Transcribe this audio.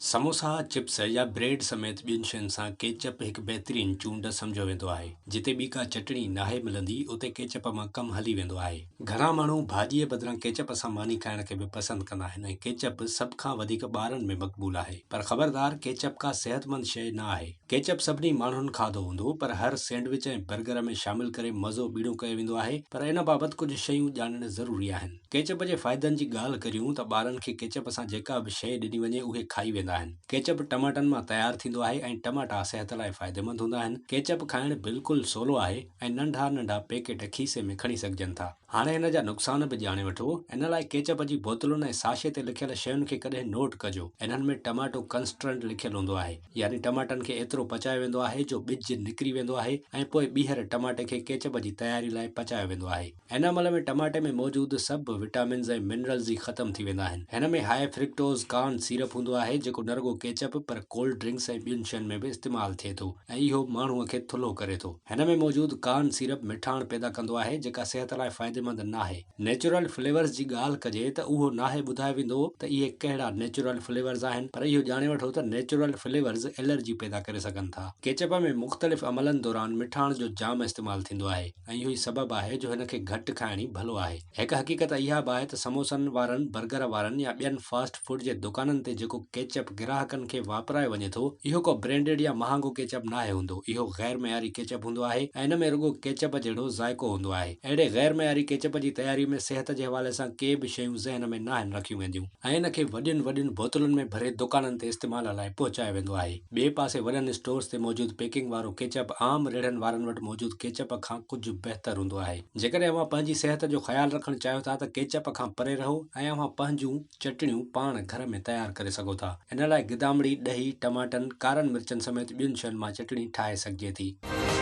Samosa, chips يا bread سميت ٻين شين سان ڪيچپ هڪ بهترين چونڊ سمجهيو ويندو آهي. جتي ٻي ڪا چٽڻي ناهي ملندي اتي ڪيچپ مان ڪم هلي ويندو آهي. گهڻا ماڻهو ڀاڄيء بدران ڪيچپ سان ماني کائڻ کي به پسند ڪندا آهن ۽ ڪيچپ سڀ کان وڌيڪ ٻارن ۾ مقبول آهي. پر خبردار ڪيچپ ڪا صحتمند شيء نه آهي. ڪيچپ سڀني ماڻهن کاڌو هوندو پر هر سينڊوچ ۽ برگر ۾ شامل ڪري مزو ٻيڻو ڪيو ويندو آهي پر ان بابت ڪجهه شيون ڄاڻڻ ضروري آهن. ڪيچپ جي فائدن جي ڳالهه ڪريون ته ٻارن کي ڪيچپ سان جيڪا به شيء ڏني وڃي اهي کائي ويندا آهن. ڪيچپ ٽماٽن مان تيار ٿيندو آهي ۽ ٽماٽا صحت لاء فائديمند هوندا آهن. ڪيچپ کائڻ بلڪل سولو آهي ۽ ننڍا ننڍا پيڪيٽ کيسي ۾ کڻي سگهجن ٿا. هاڻي هن جا نقصان به ڄاڻي وٺو. ان لاء ڪيچپ جي بوتلن ۽ ساشي تي لکيل شين کي ڪڏهن نوٽ ڪجو. انهن ۾ ٽماٽو ڪنسٽرنٽ لکيل هوندو آهي. يعني ٽماٽن کي ايترو پچايو ويندو آهي جو ٻج نڪري ويندو آهي ۽ پوء ٻيهر ٽماٽي کي ڪيچپ جي تياري لاء پچايو ويندو آهي. هن عمل ۾ ٽماٽي ۾ موجود سڀ وٽامنز ۽ منرلز ئي ختم ٿي ويندا آهن. هن ۾ هاء فرڪٽوز ڪارن سيرپ هوندو آهي جيڪو نه رڳو ڪيچپ پر ڪولڊ ڊرنڪس ۽ ٻين شين ۾ به استعمال ٿئي ٿو ۽ اهو ماڻهوء کي ٿلهو ڪري ٿو. هن ۾ موجود ڪارن سيرپ مٺاڻ پيدا ڪندو آهي جيڪا صحت لاء فائديمند ناهي. نيچرل فليورز جي ڳالهه ڪجي ته اهو ناهي ٻڌايو ويندو ته اهي ڪهڙا نيچرل فليورز آهن پر اهو ڄاڻي وٺو ته نيچرل فليورز الرجي پيدا ڪري سگهن ٿا. ڪيچپ ۾ مختلف عملن دوران مٺاڻ جو جام استعمال ٿيندو آهي. ۽ اهو ئي سبب آهي جو هن کي گهٽ کائڻ ئي ڀلو آهي. هڪ حقيقت اها به آهي ته سموسن وارن، برگر وارن يا ٻين فاسٽ فوڊ جي دڪانن تي جيڪو ڪيچپ گراهڪن کي واپرايو وڃي ٿو، اهو ڪو برينڊيڊ يا مهانگو ڪيچپ ناهي هوندو، اهو غير معياري ڪيچپ هوندو آهي ۽ ان ۾ رڳو ڪيچپ جهڙو ذائقو هوندو آهي. اهڙي غير معياري ڪيچپ جي تياري ۾ صحت جي حوالي سان ڪي به شيون ذهن ۾ ناهن رکيون وينديون ۽ ان کي وڏين وڏين بوتلن ۾ ڀري دڪانن تي استعمال لاء پهچايو ويندو آهي. ٻئي پاسي وڏن اسٽورز تي موجود پيڪنگ وارو ڪيچپ عام ريڙهن وارن وٽ موجود ڪيچپ کان ڪجهه بهتر هوندو آهي. جيڪڏهن اوهان پنهنجي صحت جو خيال رکڻ چاهيو ٿا ته ڪيچپ کان پري رهو ۽ اوهان پنهنجون چٽڻيون پاڻ گهر ۾ تيار ڪري سگهو ٿا. ان لاء گدامڙي، ڏهي، ٽماٽن، ڪارن مرچن سميت ٻين شين مان چٽڻي ٺاهي سگهجي ٿي.